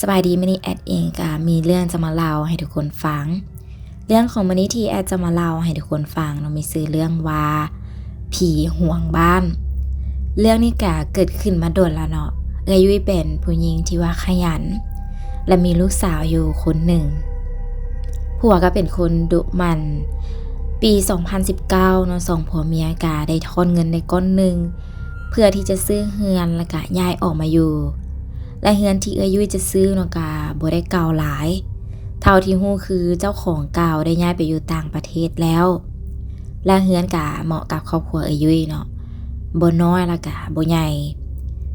ສະບາຍດີ, ມື້ນີ້ແອດເອງກະມີເລື່ອງຈະມາເລົ່າໃຫ້ທຸກຄົນຟັງ. ເລື່ອງຂອງມື້ນີ້ທີ່ແອດຈະມາເລົ່າໃຫ້ທຸກຄົນຟັງເນາະ ມີຊື່ເລື່ອງວ່າ ຜີຫວງບ້ານ. ເລື່ອງນີ້ກະເກີດຂຶ້ນມາດົນລະເນາະ. ເອື້ອຍຍຸ້ຍເປັນຜູ້ຍິງທີ່ວ່າຂະຫຍັນ ແລະ ມີລູກສາວຢູ່ຄົນໜຶ່ງ. ຜົວກະເປັນຄົນດຸໝັ່ນ. ປີສອງພັນສິບເກົ້າເນາະ ສອງຜົວເມຍກະໄດ້ທອນເງິນໄດ້ກ້ອນໜຶ່ງ ເພື່ອທີ່ຈະຊື້ເຮືອນ ແລ້ວກະຍ້າຍອອກມາຢູ່ ແລະ ເຮືອນທີ່ເອື້ອຍຍຸ້ຍຈະຊື້ເນາະ ກະບໍ່ໄດ້ເກົ່າຫຼາຍ. ເທົ່າທີ່ຮູ້ຄືເຈົ້າຂອງເກົ່າໄດ້ຍ້າຍໄປຢູ່ຕ່າງປະເທດແລ້ວ ແລະ ເຮືອນກະເໝາະກັບຄອບຄົວເອື້ອຍຍຸ້ຍເນາະ, ບໍ່ນ້ອຍ ແລ້ວກະບໍ່ໃຫຍ່,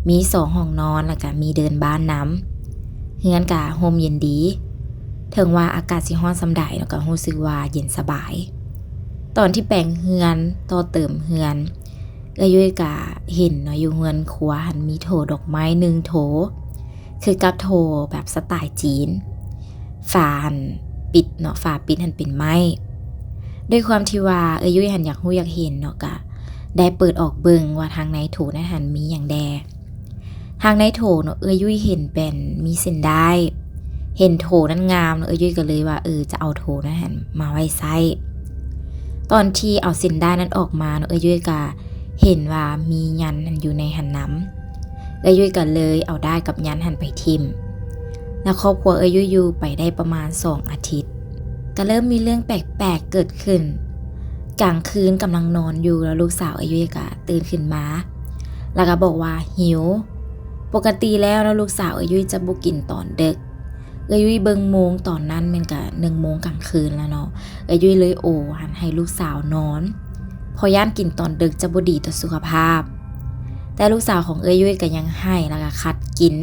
ມີສອງຫ້ອງນອນ ແລ້ວກະມີເດີ່ນບານນຳ. ເຮືອນກະຮົ່ມເຢັນດີ, ເຖິງວ່າອາກາດຊິຮ້ອນສ່ຳໃດເນາະ ກະຮູ້ສຶກວ່າເຢັນສະບາຍ. ຕອນທີ່ແປງເຮືອນ ຕໍ່ເຕີມເຮືອນ ເອື້ອຍຍຸ້ຍກະເຫັນເນາະ ຢູ່ເຮືອນຄົວຫັ້ນມີໂຖດອກໄມ້ໜຶ່ງໂຖ ຄືກັບໂຖແບບສະໄຕລ໌ຈີນ, ຝາຫັ້ນປິດເນາະ, ຝາປິດຫັ້ນເປັນໄມ້. ດ້ວຍຄວາມທີ່ວ່າເອື້ອຍຍຸ້ຍຫັ້ນຢາກຮູ້ຢາກເຫັນເນາະ ກະໄດ້ເປີດອອກເບິ່ງວ່າທາງໃນໂຖນັ້ນຫັ້ນມີຫຍັງແດ່. ທາງໃນໂຖເນາະ ເອື້ອຍຍຸ້ຍເຫັນເປັນມີເສັ້ນດ້າຍ, ເຫັນໂຖນັ້ນງາມເນາະ ເອື້ອຍຍຸ້ຍກະເລີຍວ່າ ເອີ ຈະເອົາໂຖນັ້ນຫັ້ນມາໄວ້ໃຊ້. ຕອນທີ່ເອົາເສັ້ນດ້າຍນັ້ນອອກມາເນາະ ເອື້ອຍຍຸ້ຍກະເຫັນວ່າມີຍັນຫັ້ນຢູ່ໃນຫັ້ນນຳ. ເອື້ອຍຍຸ້ຍກະເລີຍເອົາດ້າຍກັບຍັນຫັ້ນໄປຖິ້ມ ແລະ ຄອບຄົວເອື້ອຍຍຸ້ຍຢູ່ໄປໄດ້ປະມານສອງອາທິດ ກະເລີ່ມມີເລື່ອງແປກໆເກີດຂຶ້ນ. ກາງຄືນກຳລັງນອນຢູ່ ແລ້ວລູກສາວເອື້ອຍຍຸ້ຍກະຕື່ນຂຶ້ນມາ ແລ້ວກະບອກວ່າຫິວ. ປົກກະຕິແລ້ວເນາະ ລູກສາວເອື້ອຍຍຸ້ຍຈະບໍ່ກິນຕອນເດິກ. ເອື້ອຍຍຸ້ຍເບິ່ງໂມງຕອນນັ້ນແມ່ນກະໜຶ່ງໂມງກາງຄືນແລ້ວເນາະ, ເອື້ອຍຍຸ້ຍເລີຍໂອຫັ້ນໃຫ້ລູກສາວນອນ ເພາະຢ້ານກິນຕອນເດິກຈະບໍ່ດີຕໍ່ສຸຂະພາບ. ແຕ່ລູກສາວຂອງເອື້ອຍຍຸ້ຍກະຍັງໄຫ້ ແລ້ວກະຂັດກິນ.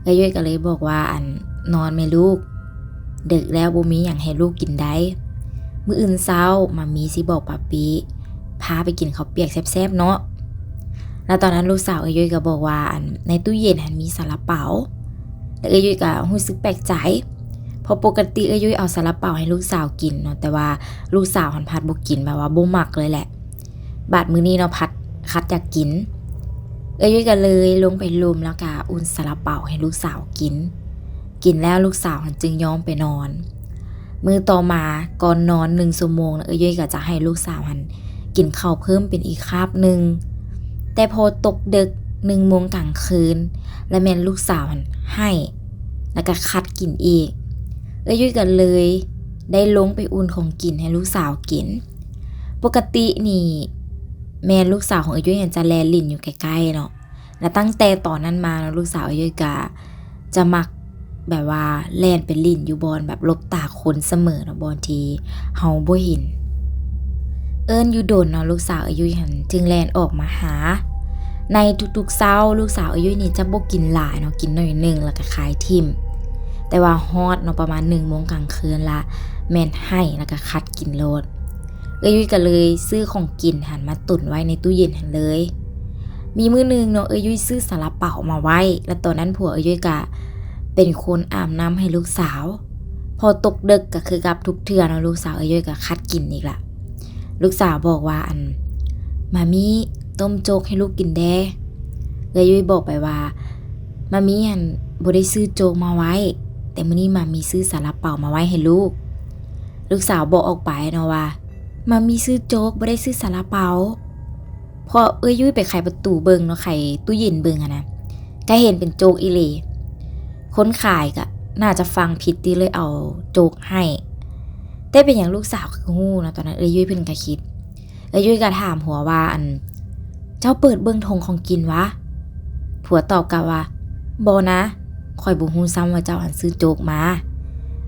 ເອື້ອຍຍຸ້ຍກະເລີຍບອກວ່າ ອັນ ນອນແມ່ລູກ, ເດິກແລ້ວບໍ່ມີຫຍັງໃຫ້ລູກກິນໄດ໋. ມື້ອື່ນເຊົ້າມາມີຊິບອກປາປີ້ພາໄປກິນເຂົ້າປຽກແຊບໆເນາະ. ແລ້ວຕອນນັ້ນລູກສາວເອື້ອຍຍຸ້ຍກະບອກວ່າ ອັນ ໃນຕູ້ເຢັນຫັ້ນມີຊາລາເປົາ. ແລ້ວເອື້ອຍຍຸ້ຍກະຮູ້ສຶກແປກໃຈ ເພາະປົກກະຕິເອື້ອຍຍຸ້ຍເອົາຊາລາເປົາໃຫ້ລູກສາວກິນເນາະ ແຕ່ວ່າລູກສາວຫັ້ນພັດບໍ່ກິນ ແບບວ່າບໍ່ມັກເລີຍແຫຼະ. ບາດມື້ນີ້ເນາະ ພັດຂັດຢາກກິນ. ເອື້ອຍຍຸ້ຍກະເລີຍລົງໄປລຸ່ມ ແລ້ວກະອຸ່ນຊາລາເປົາໃຫ້ລູກສາວກິນ. ກິນແລ້ວລູກສາວຫັ້ນຈຶ່ງຍອມໄປນອນ. ມື້ຕໍ່ມາກ່ອນນອນໜຶ່ງຊົ່ວໂມງ ເອື້ອຍຍຸ້ຍກະຈະໃຫ້ລູກສາວຫັ້ນກິນເຂົ້າເພີ່ມເປັນອີກຄາບໜຶ່ງ. ແຕ່ພໍຕົກເດິກໜຶ່ງໂມງກາງຄືນ ລະແມ່ນລູກສາວຫັ້ນໄຫ້ ແລ້ວກະຂັດກິນອີກ. ເອື້ອຍຍຸ້ຍກະເລີຍໄດ້ລົງໄປອຸ່ນຂອງກິນໃຫ້ລູກສາວກິນ. ປົກກະຕິນີ້ແມ່ລູກສາວຂອງເອື້ອຍຍຸ້ຍຫັ້ນຈະແລ່ນຫຼິ້ນຢູ່ໃກ້ໆເນາະ. ແລະ ຕັ້ງແຕ່ຕອນນັ້ນມາເນາະ ລູກສາວເອື້ອຍຍຸ້ຍກະຈະມັກແບບວ່າແລ່ນໄປຫຼິ້ນຢູ່ບ່ອນແບບຫຼົບຕາຄົນສະເໝີເນາະ, ບ່ອນທີ່ເຮົາບໍ່ເຫັນ. ເອີ້ນຢູ່ດົນເນາະ ລູກສາວເອື້ອຍຍຸ້ຍຫັ້ນຈຶ່ງແລ່ນອອກມາຫາ. ໃນທຸກໆເຊົ້າ ລູກສາວເອື້ອຍຍຸ້ຍນີ້ຈະບໍ່ກິນຫຼາຍເນາະ, ກິນໜ້ອຍໜຶ່ງ ແລ້ວກະຄາຍຖິ້ມ. ແຕ່ວ່າຮອດເນາະ ປະມານໜຶ່ງໂມງກາງຄືນລະ ແມ່ນໄຫ້ ແລ້ວກະຂັດກິນໂລດ. ເອື້ອຍຍຸ້ຍກະເລີຍຊື້ຂອງກິນຫັ້ນມາຕຸນໄວ້ໃນຕູ້ເຢັນຫັ້ນເລີຍ. ມີມື້ໜຶ່ງເນາະ ເອື້ອຍຍຸ້ຍຊື້ຊາລາເປົາມາໄວ້ ແລະ ຕອນນັ້ນຜົວເອື້ອຍຍຸ້ຍກະເປັນຄົນອາບນ້ຳໃຫ້ລູກສາວ. ພໍຕົກເດິກກະຄືກັບທຸກເທື່ອເນາະ ລູກສາວເອື້ອຍຍຸ້ຍກະຂັດກິນອີກລະ. ລູກສາວບອກວ່າ ອັນ ມາມີຕົ້ມໂຈກໃຫ້ລູກກິນແດ່. ເອື້ອຍຍຸ້ຍບອກໄປວ່າ ມາມີ ອັນ ບໍ່ໄດ້ຊື້ໂຈກມາໄວ້, ແຕ່ມື້ນີ້ມາມີຊື້ຊາລາເປົາມາໄວ້ໃຫ້ລູກ. ລູກສາວບອກອອກໄປເນາະວ່າ ມາມີຊື້ໂຈກ ບໍ່ໄດ້ຊື້ຊາລາເປົາ. ເພາະເອື້ອຍຍຸ້ຍໄປໄຂປະຕູເບິ່ງເນາະ, ໄຂຕູ້ເຢັນເບິ່ງຫັ້ນນະ ກະເຫັນເປັນໂຈກອີ່ຫຼີ. ຄົນຂາຍກະໜ້າຈະຟັງຜິດຕິ ເລີຍເອົາໂຈກໃຫ້. ແຕ່ເປັນຫຍັງລູກສາວຄືຮູ້ເນາະ, ຕອນນັ້ນເອື້ອຍຍຸ້ຍເພິ່ນກະຄິດ. ເອື້ອຍຍຸ້ຍກະຖາມຜົວວ່າ ອັນ ເຈົ້າເປີດເບິ່ງຖົງຂອງກິນຫວາ? ຜົວຕອບກັບວ່າ ບໍ່ນະ, ຂ້ອຍບໍ່ຮູ້ຊ້ຳວ່າເຈົ້າ ອັນ ຊື້ໂຈກມາ.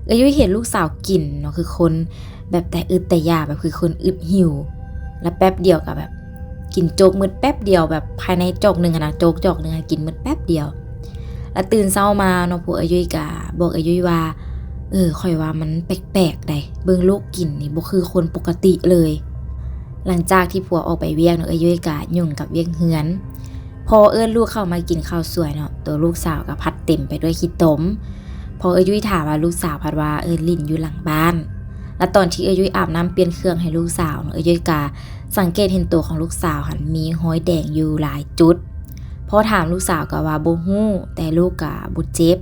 ເອື້ອຍຍຸ້ຍເຫັນລູກສາວກິນເນາະ ຄືຄົນແບບແຕ່ອຶດແຕ່ຢາກ ແບບຄືຄົນອຶດຫິວ ລະແປັບດຽວກະແບບກິນໂຈກໝົດແປັບດຽວ, ແບບພາຍໃນຈອກໜຶ່ງຫັ້ນນະ ໂຈກຈອກໜຶ່ງຫັ້ນກິນໝົດແປັບດຽວ. ລະຕື່ນເຊົ້າມາເນາະ ຜົວເອື້ອຍຍຸ້ຍກະບອກເອື້ອຍຍຸ້ຍວ່າ ເອີ ຂ້ອຍວ່າມັນແປກໆໃດ໋, ເບິ່ງລູກກິນນີ້ບໍ່ຄືຄົນປົກກະຕິເລີຍ. ຫຼັງຈາກທີ່ຜົວອອກໄປວຽກເນາະ ເອື້ອຍຍຸ້ຍກະຫຍຸ້ງກັບວຽກເຮືອນ. ພໍເອີ້ນລູກເຂົ້າມາກິນເຂົ້າສວຍເນາະ ໂຕລູກສາວກະພັດເຕັມໄປດ້ວຍຂີ້ຕົມ. ພໍເອື້ອຍຍຸ້ຍຖາມວ່າ ລູກສາວພັດວ່າ ເອີ ຫຼິ້ນຢູ່ຫຼັງບ້ານ. ລະຕອນທີ່ເອື້ອຍຍຸ້ຍອາບນ້ຳປ່ຽນເຄື່ອງໃຫ້ລູກສາວເນາະ ເອື້ອຍຍຸ້ຍກະສັງເກດເຫັນໂຕຂອງລູກສາວຫັ້ນມີຮອຍແດງຢູ່ຫຼາຍຈຸດ. ພໍຖາມລູກສາວກະວ່າບໍ່ຮູ້, ແຕ່ລູກກະບໍ່ເຈັບ.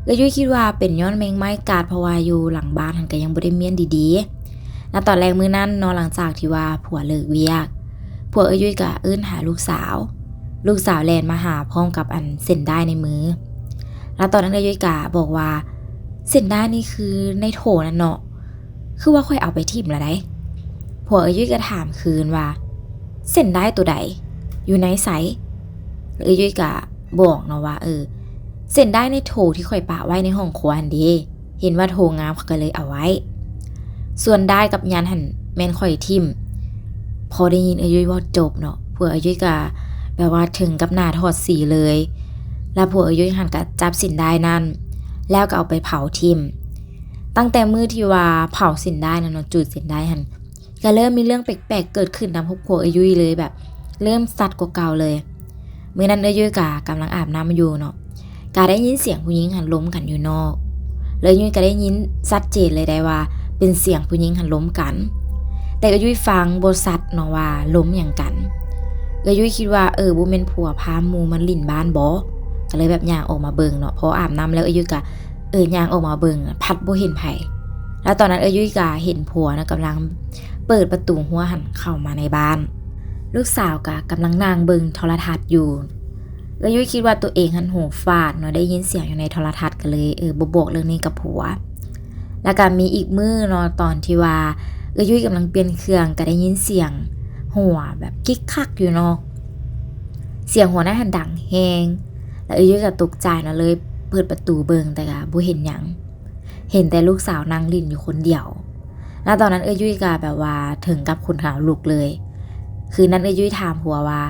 ເອື້ອຍຍຸ້ຍຄິດວ່າເປັນຍ້ອນແມງໄມ້ກັດ ເພາະວ່າຢູ່ຫຼັງບ້ານຫັ້ນກໍຍັງບໍ່ໄດ້ມ້ຽນດີໆ. ນະຕອນແລງມື້ນັ້ນເນາະ ຫຼັງຈາກທີ່ວ່າຜົວເລີກວຽກ ຜົວເອື້ອຍຍຸ້ຍກໍເອີ້ນຫາລູກສາວ, ລູກສາວແລ່ນມາຫາພ້ອມກັບອັນເສັ້ນດ້າຍໃນມື. ແລ້ວຕອນນັ້ນເອື້ອຍຍຸ້ຍກໍບອກວ່າ ເສັ້ນດ້າຍນີ້ຄືໃນໂຖນັ້ນເນາະ ຄືວ່າຂ້ອຍເອົາໄປຖິ້ມແລ້ວໃດ໋. ຜົວເອື້ອຍຍຸ້ຍກໍຖາມຄືນວ່າ ເສັ້ນດ້າຍໂຕໃດ? ຢູ່ໃນໃສ? ເອື້ອຍຍຸ້ຍກໍບອກເນາະວ່າ ເອີ ເສັ້ນດ້າຍໃນໂຖທີ່ຂ້ອຍປະໄວ້ໃນຫ້ອງຄົວຫັ້ນເດ, ເຫັນວ່າໂຖງາມ ຂ້ອຍກໍເລີຍເອົາໄວ້. ສ່ວນດ້າຍກັບຍັນຫັ້ນແມ່ນຂ້ອຍຖິ້ມ. ພໍໄດ້ຍິນເອື້ອຍຍຸ້ຍເວົ້າຈົບເນາະ ຜົວເອື້ອຍຍຸ້ຍກໍແບບວ່າເຖິງກັບໜ້າຖອດສີເລີຍ. ແລ້ວຜົວເອື້ອຍຍຸ້ຍຫັ້ນກໍຈັບເສັ້ນດ້າຍນັ້ນ ແລ້ວກໍເອົາໄປເຜົາຖິ້ມ. ຕັ້ງແຕ່ມື້ທີ່ວ່າເຜົາເສັ້ນດ້າຍນັ້ນເນາະ ຈູດເສັ້ນດ້າຍຫັ້ນ ກໍເລີ່ມມີເລື່ອງແປກໆເກີດຂຶ້ນນຳຄອບຄົວເອື້ອຍຍຸ້ຍເລີຍ ແບບເລີ່ມຊັດກວ່າເກົ່າເລີຍ. ມື້ນັ້ນເອື້ອຍຍຸ້ຍກະກຳລັງອາບນ້ຳຢູ່ເນາະ ກະໄດ້ຍິນສຽງຜູ້ຍິງຫັ້ນລົມກັນຢູ່ນອກ ແລ້ວເອື້ອຍຍຸ້ຍກະໄດ້ຍິນຊັດເຈນເລີຍໄດ໋ວ່າເປັນສຽງຜູ້ຍິງຫັ້ນລົມກັນ ແຕ່ເອື້ອຍຍຸ້ຍຟັງບໍ່ຊັດເນາະວ່າລົມຫຍັງກັນ. ເອື້ອຍຍຸ້ຍຄິດວ່າ ເອີ ບໍ່ແມ່ນຜົວພາໝູ່ມາຫຼິ້ນບ້ານບໍ ກະເລີຍແບບຍ່າງອອກມາເບິ່ງເນາະ ພໍອາບນ້ຳແລ້ວເອື້ອຍຍຸ້ຍກະ ເອີ ຍ່າງອອກມາເບິ່ງ ພັດບໍ່ເຫັນໃຜ. ແລ້ວຕອນນັ້ນເອື້ອຍຍຸ້ຍກະເຫັນຜົວນະກຳລັງເປີດປະຕູຮົ້ວຫັ້ນເຂົ້າມາໃນບ້ານ. ລູກສາວກະກຳລັງນັ່ງເບິ່ງໂທລະທັດຢູ່. ເອື້ອຍຍຸ້ຍຄິດວ່າໂຕເອງຫັ້ນຫູຝາດເນາະ ໄດ້ຍິນສຽງຢູ່ໃນໂທລະທັດ ກະເລີຍ ເອີ ບໍ່ບອກເລື່ອງນີ້ກັບຜົວ. ແລ້ວກະມີອີກມື້ເນາະ ຕອນທີ່ວ່າເອື້ອຍຍຸ້ຍກຳລັງປ່ຽນເຄື່ອງ ກະໄດ້ຍິນສຽງຫົວແບບກິກຄັກຢູ່ນອກ ສຽງຫົວນັ້ນຫັ້ນດັງແຮງ ແລ້ວເອື້ອຍຍຸ້ຍກໍຕົກໃຈເນາະ ເລີຍເປີດປະຕູເບິ່ງ ແຕ່ກໍບໍ່ເຫັນຫຍັງ ເຫັນແຕ່ລູກສາວນັ່ງຫຼິ້ນຢູ່ຄົນດຽວ. ແລ້ວຕອນນັ້ນເອື້ອຍຍຸ້ຍກໍແບບວ່າເຖິງກັບຂົນຂນນລຸກເລີຍ. ຄືນນັ້ນເອື້ອຍຍຸ້ຍຖາມຜົວວ່າ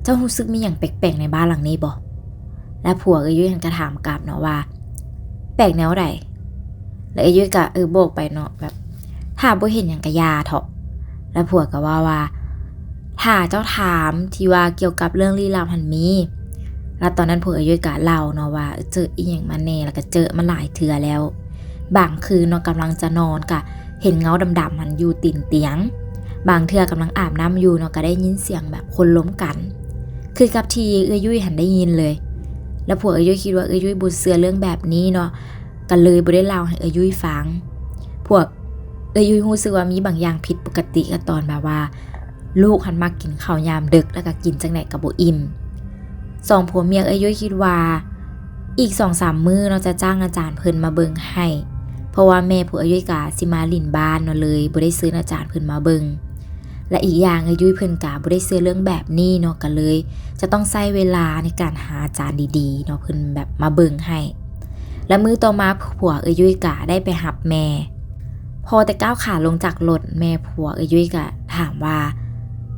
ເຈົ້າຮູ້ສຶກມີຫຍັງແປກໆໃນບ້ານຫຼັງນີ້ບໍ່? ແລ້ວຜົວເອື້ອຍຍຸ້ຍຫັ້ນກໍຖາມກັບເນາະວ່າ ແປກແນວໃດ? ແລ້ວເອື້ອຍຍຸ້ຍກໍ ເອີ ບອກໄປເນາະ ແບບ ຖ້າບໍ່ເຫັນຫຍັງກໍຢ່າເຖາະ. ແລ້ວຜົວກໍເວົ້າວ່າ ຖ້າເຈົ້າຖາມທີ່ວ່າກ່ຽວກັບເລື່ອງລີ້ລັບຫັ້ນມີ. ແລ້ວຕອນນັ້ນຜົວເອື້ອຍຍຸ້ຍກະເລົ່າເນາະວ່າ ເຈີອີ່ຫຍັງມາແດ່ ແລ້ວກະເຈີມາຫຼາຍເທື່ອແລ້ວ. ບາງຄືນເນາະ ກຳລັງຈະນອນກະເຫັນເງົາດຳໆຫັ້ນຢູ່ຕີນຕຽງ. ບາງເທື່ອກຳລັງອາບນ້ຳຢູ່ເນາະ ກະໄດ້ຍິນສຽງແບບຄົນລົມກັນ ຄືກັບທີ່ເອື້ອຍຍຸ້ຍຫັ້ນໄດ້ຍິນເລີຍ. ແລ້ວຜົວເອື້ອຍຍຸ້ຍຄິດວ່າເອື້ອຍຍຸ້ຍບໍ່ເຊື່ອເລື່ອງແບບນີ້ເນາະ ກະເລີຍບໍ່ໄດ້ເລົ່າໃຫ້ເອື້ອຍຍຸ້ຍຟັງ. ພວກເອື້ອຍຍຸ້ຍຮູ້ສຶກວ່າມີບາງຢ່າງຜິດປົກກະຕິ ກະຕອນແບບວ່າລູກຫັ້ນມັກກິນເຂົ້າຍາມດຶກ ແລ້ວກະກິນຈັ່ງໃດກະບໍ່ອີ່ມ. ສອງຜົວເມຍເອື້ອຍຍຸ້ຍຄິດວ່າອີກສອງສາມມື້ເນາະ ຈະຈ້າງອາຈານເພິ່ນມາເບິ່ງໃຫ້ ເພາະວ່າແມ່ຜົວເອື້ອຍຍຸ້ຍກະຊິມາຫຼິ້ນບ້ານເນາະ ເລີຍບໍ່ໄດ້ເຊີນອາຈານເພິ່ນມາເບິ່ງ. ແລະ ອີກຢ່າງເອື້ອຍຍຸ້ຍເພິ່ນກະບໍ່ໄດ້ເຊື່ອເລື່ອງແບບນີ້ເນາະ ກະເລີຍຈະຕ້ອງໃຊ້ເວລາໃນການຫາອາຈານດີໆເນາະ ເພິ່ນແບບມາເບິ່ງໃຫ້. ແລະ ມື້ຕໍ່ມາຜົວເອື້ອຍຍຸ້ຍກະໄດ້ໄປຮັບແມ່. ພໍແຕ່ກ້າວຂາລົງຈາກລົດ ແມ່ຜົວເອື້ອຍຍຸ້ຍກະຖາມວ່າ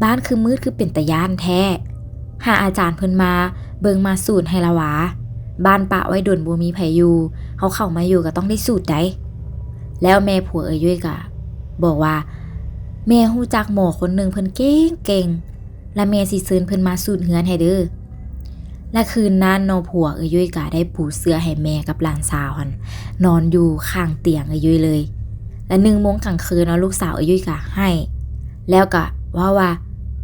ບ້ານຄືມືດ ຄືເປັນຕາຢ້ານແທ້ ຫາອາຈານເພິ່ນມາເບິ່ງມາສູດໃຫ້ລະຫວາ ບ້ານປະໄວ້ດົນບໍ່ມີໃຜຢູ່ ເຮົາເຂົ້າມາຢູ່ກະຕ້ອງໄດ້ສູດໃດ໋. ແລ້ວແມ່ຜົວເອື້ອຍຍຸ້ຍກະບອກວ່າ ແມ່ຮູ້ຈັກໝໍຄົນໜຶ່ງ ເພິ່ນເກັ່ງໆ ລະແມ່ຊິເຊີນເພິ່ນມາສູດເຮືອນໃຫ້ເດີ. ລະຄືນນັ້ນເນາະ ຜົວເອື້ອຍຍຸ້ຍກະໄດ້ປູເສື່ອໃຫ້ແມ່ກັບຫຼານສາວຫັ້ນນອນຢູ່ຂ້າງຕຽງເອື້ອຍຍຸ້ຍເລີຍ. ລະໜຶ່ງໂມງກາງຄືນເນາະ ລູກສາວເອື້ອຍຍຸ້ຍກະໄຫ້ ແລ້ວກະເວົ້າວ່າ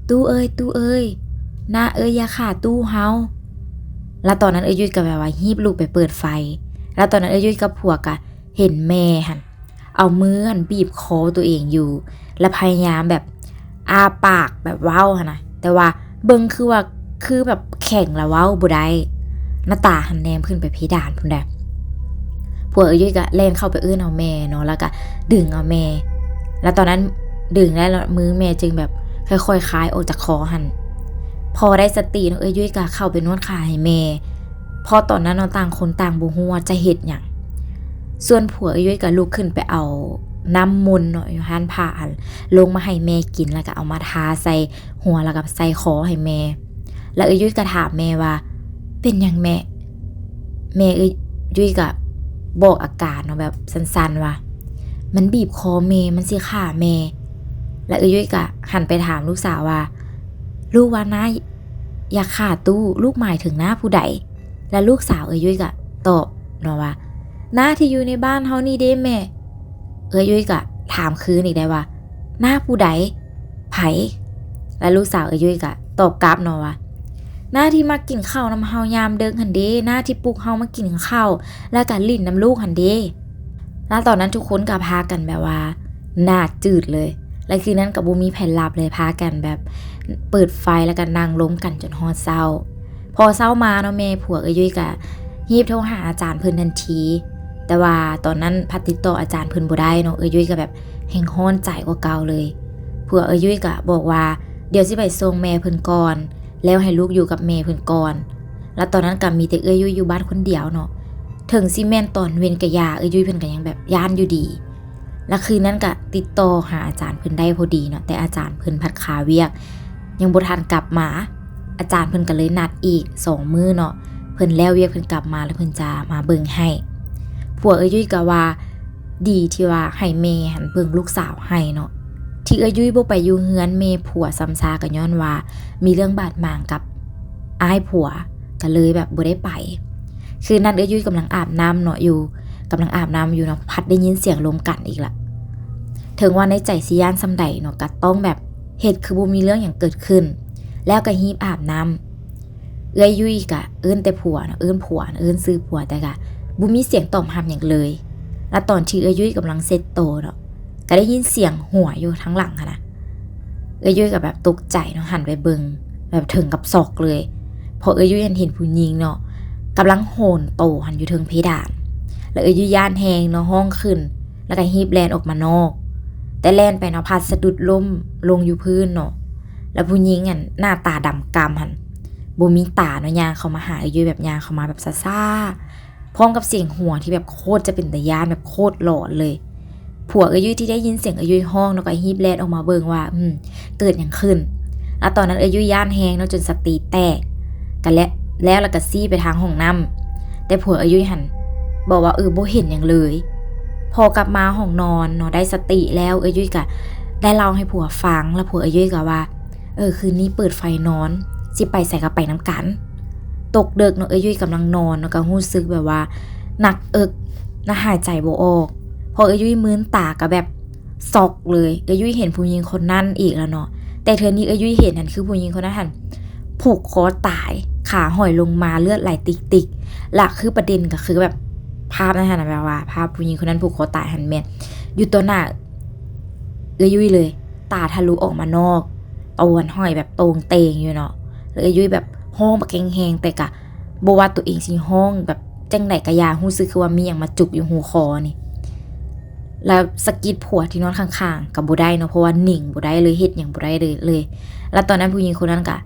ຕູ້ເອີຍ ຕູ້ເອີຍ ນ້າເອີຍ ຢ່າຂ້າຕູ້ເຮົາ. ລະຕອນນັ້ນເອື້ອຍຍຸ້ຍກະແບບວ່າຮີບລຸກໄປເປີດໄຟ. ລະຕອນນັ້ນເອື້ອຍຍຸ້ຍກັບຜົວກະເຫັນແມ່ຫັ້ນ ເອົາມືຫັ້ນບີບຄໍໂຕເອງຢູ່ ແລະ ພະຍາຍາມແບບອ້າປາກແບບເວົ້າຫັ້ນນະ ແຕ່ວ່າເບິ່ງຄືວ່າ ຄືແບບແຂງລະເວົ້າບໍ່ໄດ້ ໜ້າຕາຫັ້ນແນມຂຶ້ນໄປເພດານພຸ້ນໃດ໋. ຜົວເອື້ອຍຍຸ້ຍກະແລ່ນເຂົ້າໄປເອີ້ນເອົາແມ່ເນາະ ແລ້ວກະດຶງເອົາແມ່ ແລ້ວຕອນນັ້ນດຶງໄດ້ແລ້ວ ມືແມ່ຈຶ່ງແບບຄ່ອຍໆຄາຍອອກຈາກຄໍຫັ້ນ. ພໍໄດ້ສະຕິເນາະ ເອື້ອຍຍຸ້ຍກະເຂົ້າໄປນວດຂາໃຫ້ແມ່ ເພາະຕອນນັ້ນເນາະ ຕ່າງຄົນຕ່າງບໍ່ຮູ້ວ່າຈະເຮັດຫຍັງ. ສ່ວນຜົວເອື້ອຍຍຸ້ຍກະລຸກຂຶ້ນໄປເອົານ້ຳມົນເນາະ ຢູ່ຮ້ານພະຫັ້ນ ລົງມາໃຫ້ແມ່ກິນ ແລ້ວກະເອົາມາທາໃສ່ຫົວ ແລ້ວກະໃສ່ຄໍໃຫ້ແມ່. ແລ້ວເອື້ອຍຍຸ້ຍກະຖາມແມ່ວ່າ ເປັນຫຍັງແມ່? ແມ່ເອື້ອຍຍຸ້ຍກະບອກອາການເນາະ ແບບສັ້ນໆວ່າ ມັນບີບຄໍແມ່ ມັນຊິຂ້າແມ່. ແລ້ວເອື້ອຍຍຸ້ຍກະຫັນໄປຖາມລູກສາວວ່າ ລູກວ່ານ້າຢາກຂ້າຕູ້ ລູກໝາຍເຖິງນ້າຜູ້ໃດ? ແລະ ລູກສາວເອື້ອຍຍຸ້ຍກະຕອບເນາະວ່າ ນ້າທີ່ຢູ່ໃນບ້ານເຮົານີ້ເດ້ແມ່. ເອື້ອຍຍຸ້ຍກະຖາມຄືນອີກໄດ້ວ່າ ນ້າຜູ້ໃດ? ໃຜ? ແລະ ລູກສາວເອື້ອຍຍຸ້ຍກະຕອບກັບເນາະວ່າ ໜ້າທີ່ມາກິນເຂົ້ານຳເຮົາຍາມເດິກຫັ້ນເດ, ໜ້າທີ່ປຸກເຮົາມາກິນເຂົ້າ ແລ້ວກໍຫຼິ້ນນຳລູກຫັ້ນເດ. ແລ້ວຕອນນັ້ນທຸກຄົນກໍພາກັນແບບວ່າໜ້າຈືດເລີຍ. ແລ້ວຄືນນັ້ນກໍບໍ່ມີໃຜຫຼັບເລີຍ, ພາກັນແບບເປີດໄຟ ແລ້ວກໍນັ່ງລົມກັນຈົນຮອດເຊົ້າ. ພໍເຊົ້າມາເນາະ ແມ່ຜົວເອື້ອຍຍຸ້ຍກະຮີບໂທຫາອາຈານເພິ່ນທັນທີ ແຕ່ວ່າຕອນນັ້ນພັດຕິດຕໍ່ອາຈານເພິ່ນບໍ່ໄດ້ເນາະ, ເອື້ອຍຍຸ້ຍກະແບບແຮ່ງຮ້ອນໃຈກວ່າເກົ່າເລີຍ. ຜົວເອື້ອຍຍຸ້ຍກະບອກວ່າ ດຽວຊິໄປສົ່ງແມ່ເພິ່ນກ່ອນ ແລ້ວໃຫ້ລູກຢູ່ກັບແມ່ເພິ່ນກ່ອນ. ແລ້ວຕອນນັ້ນກະມີແຕ່ເອື້ອຍຍຸ້ຍຢູ່ບ້ານຄົນດຽວເນາະ, ເຖິງຊິແມ່ນຕອນເວັນກະຢ່າ ເອື້ອຍຍຸ້ຍເພິ່ນກະຍັງແບບຢ້ານຢູ່ດີ. ແລ້ວຄືນນັ້ນກະຕິດຕໍ່ຫາອາຈານເພິ່ນໄດ້ພໍດີເນາະ, ແຕ່ອາຈານເພິ່ນພັດຄາວຽກ ຍັງບໍ່ທັນກັບມາ. ອາຈານເພິ່ນກໍເລີຍນັດອີກສອງມື້ເນາະ, ເພິ່ນແລ້ວວຽກເພິ່ນກັບມາ ແລ້ວເພິ່ນຈະມາເບິ່ງໃຫ້. ຜົວເອື້ອຍຍຸ້ຍກໍວ່າ ດີທີ່ວ່າໃຫ້ແມ່ຫັ້ນເບິ່ງລູກສາວໃຫ້ເນາະ. ທີ່ເອື້ອຍຍຸ້ຍບໍ່ໄປຢູ່ເຮືອນແມ່ຜົວຊ້ຳຊາ ກໍຍ້ອນວ່າມີເລື່ອງບາດໝາງກັບອ້າຍຜົວ ກໍເລີຍແບບບໍ່ໄດ້ໄປ. ຄືນນັ້ນເອື້ອຍຍຸ້ຍກຳລັງອາບນ້ຳເນາະ ຢູ່ ກຳລັງອາບນ້ຳຢູ່ເນາະ ພັດໄດ້ຍິນສຽງລົມກັນອີກລະ. ເຖິງວ່າໃນໃຈຊິຢ້ານສ່ຳໃດເນາະ ກໍຕ້ອງແບບເຮັດຄືບໍ່ມີເລື່ອງຫຍັງເກີດຂຶ້ນ ແລ້ວກໍຮີບອາບນ້ຳ. ເອື້ອຍຍຸ້ຍກະເອີ້ນແຕ່ຜົວເນາະ, ເອີ້ນຜົວ, ເອີ້ນຊື່ຜົວ ແຕ່ກະບໍ່ມີສຽງຕອບຮັບຫຍັງເລີຍ. ແລ້ວຕອນທີ່ເອື້ອຍຍຸ້ຍກຳລັງເຊັດໂຕເນາະ ກະໄດ້ຍິນສຽງຫົວຢູ່ທາງຫຼັງຫັ້ນນະ. ເອື້ອຍຍຸ້ຍກະແບບຕົກໃຈເນາະ, ຫັນໄປເບິ່ງ ແບບເຖິງກັບຊັອກເລີຍ ເພາະເອື້ອຍຍຸ້ຍຫັ້ນເຫັນຜູ້ຍິງເນາະ ກຳລັງໂຫນໂຕຫັ້ນຢູ່ເທິງເພດານ. ແລ້ວເອື້ອຍຍຸ້ຍຢ້ານແຮງເນາະ, ຮ້ອງຂຶ້ນ ແລ້ວກະຮີບແລ່ນອອກມານອກ. ແຕ່ແລ່ນໄປເນາະ ພັດສະດຸດລົ້ມລົງຢູ່ພື້ນເນາະ. ແລ້ວຜູ້ຍິງຫັ້ນໜ້າຕາດຳກ່ຳຫັ້ນ ບໍ່ມີຕາເນາະ ຍ່າງເຂົ້າມາຫາເອື້ອຍຍຸ້ຍ ແບບຍ່າງເຂົ້າມາແບບຊ້າໆ ພ້ອມກັບສຽງຫົວທີ່ແບບໂຄດຈະເປັນຕາຢ້ານ ແບບໂຄດຫຼອນເລີຍ. ຜົວເອື້ອຍຍຸ້ຍທີ່ໄດ້ຍິນສຽງເອື້ອຍຍຸ້ຍຮ້ອງເນາະ ກໍຮີບແລ່ນອອກມາເບິ່ງວ່າ ອືມ ເກີດຫຍັງຂຶ້ນ. ແລ້ວຕອນນັ້ນເອື້ອຍຍຸ້ຍຢ້ານແຮງເນາະ ຈົນສະຕິແຕກ ກະແລະ ແລ້ວລະກະຊີ້ໄປທາງຫ້ອງນ້ຳ. ແຕ່ຜົວເອື້ອຍຍຸ້ຍຫັ້ນບອກວ່າ ເອີ ບໍ່ເຫັນຫຍັງເລີຍ. ພໍກັບມາຫ້ອງນອນເນາະ ໄດ້ສະຕິແລ້ວ ເອື້ອຍຍຸ້ຍກະໄດ້ເລົ່າໃຫ້ຜົວຟັງ ແລ້ວຜົວເອື້ອຍຍຸ້ຍກະວ່າ ເອີ ຄືນນີ້ເປີດໄຟນອນ ຊິໄປໃສກໍໄປນຳກັນ. ຕົກເດິກເນາະ ເອື້ອຍຍຸ້ຍກຳລັງນອນເນາະ ກໍຮູ້ສຶກແບບວ່າໜັກເອິກ ແລະ ຫາຍໃຈບໍ່ອອກ. ພໍເອື້ອຍຍຸ້ຍມືນຕາກໍແບບຊັອກເລີຍ, ເອື້ອຍຍຸ້ຍເຫັນຜູ້ຍິງຄົນນັ້ນອີກແລ້ວເນາະ. ແຕ່ເທື່ອນີ້ເອື້ອຍຍຸ້ຍເຫັນຫັ້ນ ຄືຜູ້ຍິງຄົນນັ້ນຫັ້ນຜູກຄໍຕາຍ ຂາຫ້ອຍລົງມາ ເລືອດໄຫຼຕິກໆ. ລະຄືປະເດັນກໍຄືແບບພາບນັ້ນຫັ້ນນະ ແບບວ່າພາບຜູ້ຍິງຄົນນັ້ນຜູກຄໍຕາຍຫັ້ນແມ່ນຢູ່ຕໍ່ໜ້າເອື້ອຍຍຸ້ຍເລີຍ. ຕາທະລຸອອກມານອກ ໂຕຫັ້ນຫ້ອຍແບບໂຕ່ງເຕ່ງຢູ່ເນາະ. ແລ້ວເອື້ອຍຍຸ້ຍແບບຮ້ອງບັກແຮງໆ ແຕ່ກະບໍ່ວ່າໂຕເອງຊິຮ້ອງແບບຈັ່ງໃດກະຢ່າ ຮູ້ສຶກຄືວ່າມີຫຍັງມາຈຸກຢູ່ຫູຄໍນີ້. ແລ້ວສະກິດຜົວທີ່ນອນຂ້າງໆ ກະບໍ່ໄດ້ເນາະ ເພາະວ່າໜິງບໍ່ໄດ້ເລີຍ ເຮັດຫຍັງບໍ່ໄດ້ເລີຍ. ແລ້ວຕອນນັ້ນຜູ້ຍິງຄົນນັ້ນກະ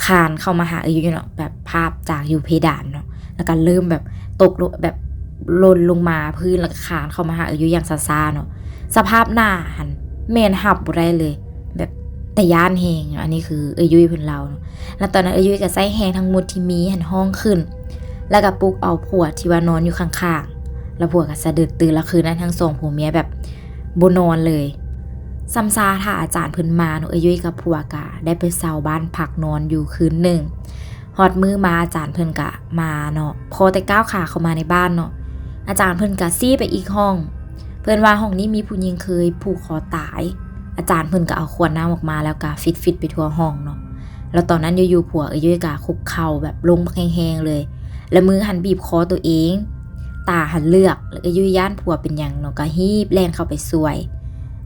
ຄານເຂົ້າມາຫາເອື້ອຍຍຸ້ຍເນາະ ແບບພາບຈາກຢູ່ເພດານເນາະ ແລ້ວກະເລີ່ມແບບຕົກລົງ ແບບຫຼົ່ນລົງມາພື້ນ ແລ້ວກະຄານເຂົ້າມາຫາເອື້ອຍຍຸ້ຍຢ່າງຊ້າໆເນາະ. ສະພາບໜ້າຫັ້ນແມ່ນຮັບບໍ່ໄດ້ເລີຍ ແບບຕາຢ້ານແຮງ. ອັນນີ້ຄືເອື້ອຍຍຸ້ຍເພິ່ນເລົ່າເນາະ. ແລ້ວຕອນນັ້ນເອື້ອຍຍຸ້ຍກະໃຊ້ແຮງທັງໝົດທີ່ມີຫັ້ນຮ້ອງຂຶ້ນ ແລ້ວກະປຸກເອົາຜົວທີ່ວ່ານອນຢູ່ຂ້າງໆ ແລ້ວຜົວກະສະດຸດຕື່ນ. ແລ້ວຄືນນັ້ນທັງສອງຜົວເມຍແບບບໍ່ນອນເລີຍ ຊ້ຳຊາຖ້າອາຈານເພິ່ນມາເນາະ. ເອື້ອຍຍຸ້ຍກັບຜົວກະໄດ້ໄປເຊົ່າບ້ານພັກນອນຢູ່ຄືນໜຶ່ງ. ຮອດມື້ມາອາຈານເພິ່ນກະມາເນາະ, ພໍແຕ່ກ້າວຂາເຂົ້າມາໃນບ້ານເນາະ ອາຈານເພິ່ນກະຊີ້ໄປອີກຫ້ອງ, ເພິ່ນວ່າຫ້ອງນີ້ມີຜູ້ຍິງເຄີຍຜູກຄໍຕາຍ. ອາຈານເພິ່ນກະເອົາຂວດນ້ຳອອກມາ ແລ້ວກະຟິດໆໄປທົ່ວຫ້ອງເນາະ. ແລ້ວຕອນນັ້ນຢູ່ໆຜົວເອື້ອຍຍຸ້ຍກະຄຸກເຂົ່າແບບລົງບັກແຮງໆເລີຍ ແລະ ມືຫັ້ນບີບຄໍໂຕເອງ, ຕາຫັນເລືອກ ແລ້ວເອື້ອຍຍຸ້ຍຢ້ານຜົວເປັນຫຍັງເນາະ ກະຮີບແລ່ນເຂົ້າໄປຊ່ວຍ.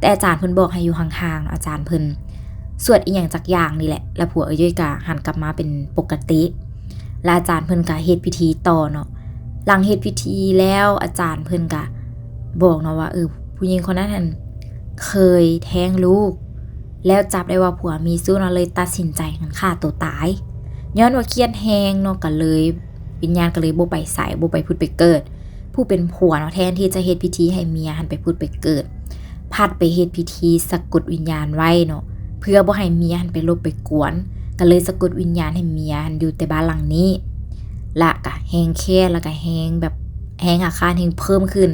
ແຕ່ອາຈານເພິ່ນບອກໃຫ້ຢູ່ຫ່າງໆເນາະ, ອາຈານເພິ່ນສວດອີ່ຫຍັງຈັກຢ່າງນີ້ແຫຼະ ແລ້ວຜົວເອື້ອຍຍຸ້ຍກະຫັນກັບມາເປັນປົກກະຕິ. ແລະອາຈານເພິ່ນກະເຮັດພິທີຕໍ່ເນາະ. ຫຼັງເຮັດພິທີແລ້ວ ອາຈານເພິ່ນກະບອກເນາະວ່າ ເອີ ຜູ້ຍິງຄົນນັ້ນຫັ້ນເຄີຍແທງລູກ ແລ້ວຈັບໄດ້ວ່າຜົວມີຊູ້ເນາະ ເລີຍຕັດສິນໃຈຫັ້ນຂ້າໂຕຕາຍ. ຍ້ອນວ່າຄຽດແຮງເນາະ ກະເລີຍ ວິນຍານກະເລີຍບໍ່ໄປໃສ ບໍ່ໄປຜຸດໄປເກີດ. ຜູ້ເປັນຜົວເນາະ ແທນທີ່ຈະເຮັດພິທີໃຫ້ເມຍຫັ້ນໄປຜຸດໄປເກີດ ພັດໄປເຮັດພິທີສະກົດວິນຍານໄວ້ເນາະ ເພື່ອບໍ່ໃຫ້ເມຍຫັ້ນໄປລົບໄປກວນ, ກະເລີຍສະກົດວິນຍານໃຫ້ເມຍຫັ້ນຢູ່ແຕ່ບ້ານຫຼັງນີ້. ລະກະແຮງແຄ້ນ ລະກະແຮງແບບ ແຮງອາຄາດແຮງເພີ່ມຂຶ້ນ.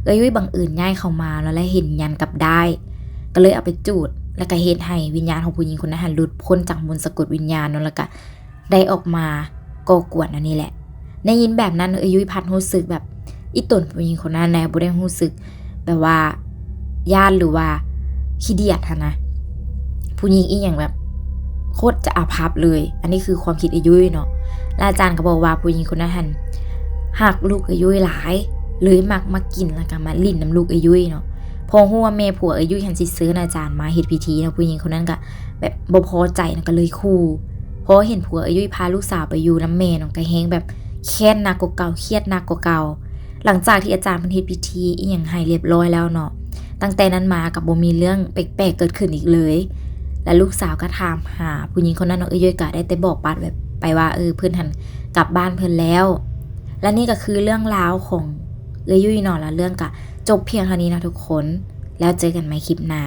ເອື້ອຍຍຸ້ຍບັງເອີນຍ້າຍເຂົ້າມາເນາະ ແລະເຫັນຍັນກັບດ້າຍ ກະເລີຍເອົາໄປຈູດ ລະກະເຮັດໃຫ້ວິນຍານຂອງຜູ້ຍິງຄົນນັ້ນຫັ້ນຫຼຸດພົ້ນຈາກມົນສະກົດວິນຍານເນາະ ລະກະ ໄດ້ອອກມາກໍ່ກວນອັນນີ້ແຫຼະ. ໄດ້ຍິນແບບນັ້ນ ເອື້ອຍຍຸ້ຍພັດຮູ້ສຶກແບບ ອີ່ຕົນຜູ້ຍິງຄົນນັ້ນແຫຼະ ບໍ່ໄດ້ຮູ້ສຶກແບບວ່າຢ້ານ ຫຼືວ່າຂີ້ດຽດຫັ້ນນະ. ຜູ້ຍິງອີ່ຫຍັງແບບ ໂຄດຈະອາພັບເລີຍ. ອັນນີ້ຄືຄວາມຄິດເອື້ອຍຍຸ້ຍເນາະ. ແລະອາຈານກໍບອກວ່າຜູ້ຍິງຄົນນັ້ນຫັ້ນຮັກລູກເອື້ອຍຍຸ້ຍຫຼາຍ ເລີຍມັກມາກິນ ແລ້ວກໍມາຫຼິ້ນນຳລູກເອື້ອຍຍຸ້ຍເນາະ. ພໍຮູ້ວ່າແມ່ຜົວເອື້ອຍຍຸ້ຍຫັ້ນຊິເຊີນອາຈານມາເຮັດພິທີເນາະ, ຜູ້ຍິງຄົນນັ້ນກໍແບບບໍ່ພໍໃຈເນາະ ກໍເລີຍຂູ່. ພໍເຫັນຜົວເອື້ອຍຍຸ້ຍພາລູກສາວໄປຢູ່ນຳແມ່ເນາະ ກໍແຮງແບບແຄ້ນໜັກກວ່າເກົ່າ, ຄຽດໜັກກວ່າເກົ່າ. ຫຼັງຈາກທີ່ອາຈານເພິ່ນເຮັດພິທີອີ່ຫຍັງໃຫ້ລຽບຮ້ອຍແລ້ວເນາະ, ຕັ້ງແຕ່ນັ້ນມາກໍບໍ່ມີເລື່ອງແປກໆເກີດຂຶ້ນອີກເລີຍ. ແລະລູກສາວກໍຖາມຫາຜູ້ຍິງຄົນນັ້ນເນາະ, ເອື້ອຍຍຸ້ຍກໍໄດ້ແຕ່ບອກປັດແບບໄປວ່າ ເອີ ເພິ່ນຫັ້ນກັບບ້ານເພິ່ນແລ້ວ. ແລະນີ້ກໍຄືເລື່ອງລາວຂອງເອື້ອຍຍຸ້ຍເນາະ, ແລະເລື່ອງກໍຈົບພຽງເທົ່ານີ້ເນາະທຸກຄົນ. ແລ້ວເຈີກັນໃໝ່ຄລິບໜ້າ.